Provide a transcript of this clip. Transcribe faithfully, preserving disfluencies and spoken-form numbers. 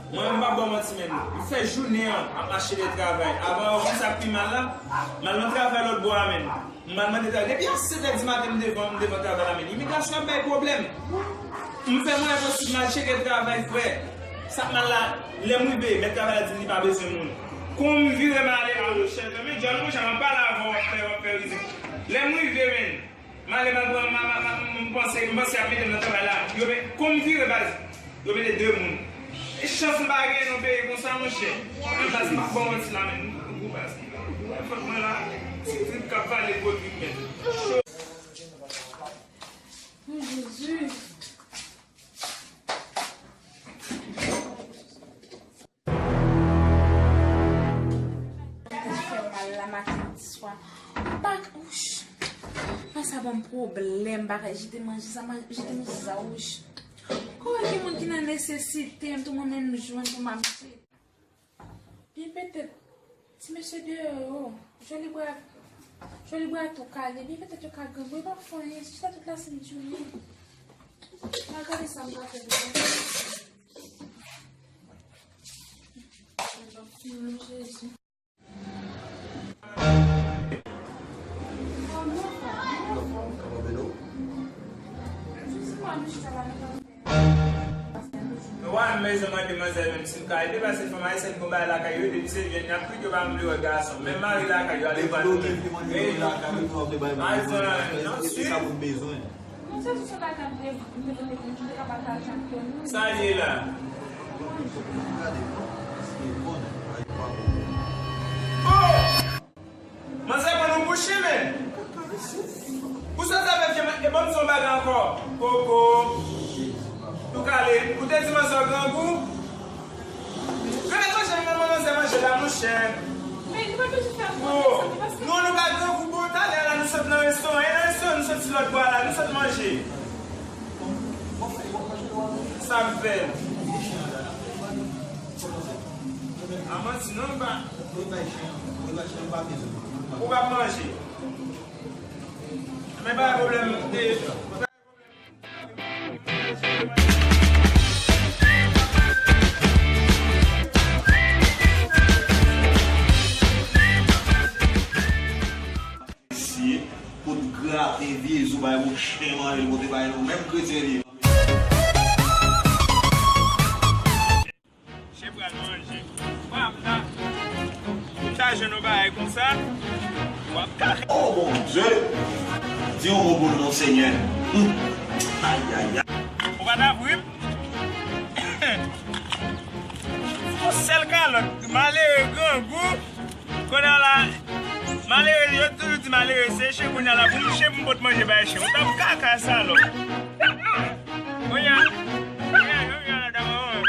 Mwen, m p ap ba w manti, menn. M fè jounen an ap mache de travay. Avan yo konn sa k pi mal la, m al nan travay lòt bò a, menn. M al mande travay. Depi a sèt è di maten, m devan, m devan travay la, menn. Imigrasyon ap bay pwoblèm. M fè mwayen posib, m al tcheke travay, frè. Sa k mal la, lè m rive, mèt travay la di m li pa bezwen moun. Kou m vire, m ale, a, monchè, men, John, monchè, m ap pale avè w, w ap fè, w ap fè rizib. Lè m rive, menn, m ale, m al pran, m, m, m, m panse, m panse y ap mete m nan travay la. Yo, men, kou m vire, baz, yo mete de moun. E chans m pa gen nan peyi konsa, monchè. Mwen, baz, m pa bon manti la, menn. Gwo baz. Fòk mwen la, ti trip k ap vale gwo trip, menn. Jezi. Tèt fè m mal la maten di swa. M pa k-, wouch. Mwen sa ban m pwoblèm, bagay jete manje sa, man-, jete manje sa, wouch. Kòman gen moun ki nan nesesite, m tou mwen menm jwenn pou m ap jete. Byen petèt, ti mesye deyò yo, joli bra, joli bra tou kale, byen petèt yo ka grangou, yo p ap fè anyen, se chita tout lasenn jounen. M a gade sa m ka fè pou mwen. Jezi. Wa, m bezwen mande manzèl menm si l ka ede, paske fanm ayisyèn gon bagay lakay yo, depi se jèn y ap kwit, yo pa vle wè gason. Menm mari lakay yo, ale vann. Al vann, non, si. Sa l ye la? Oh! Manzè pran nou pou chen, men. Pou sa, sa fè fye, e ban m di w yon bagay ankò. Koko. Tou kale. Ou te di manzè w grangou? Gade kòman manzè manje la, monchè. Men, nou pa bezwen fè mwen sa, paske nou, nou pa grangou, bon, talè la, nou sot nan restoran. E nan restoran, nou sot si lòt bò la, nou sot manje. Sa m fè? A manti, non, m pa. Ou p ap manje. Men pa gen pwoblèm. Eseye pou t grate vye zo bay yon chen manje l pote bay nou, menm kretyen li ye. Chen pral manje. Pam la. Ou ta jwenn yon bagay konsa, w ap kake. Oh, Bondye! Di yon mo pou nou, non, Senyè. Hmm. Ay, ay, ay. Ou pa t ap ri m? Yon sèl kalòt. Malere, grangou. Kounye a la, malere, yo toujou di malere se chen, kounye a la, pou m chen, pou m pot manje bay chen. Ou t ap kaka salòp. Kounye a, kounye a, kounye a la, daman.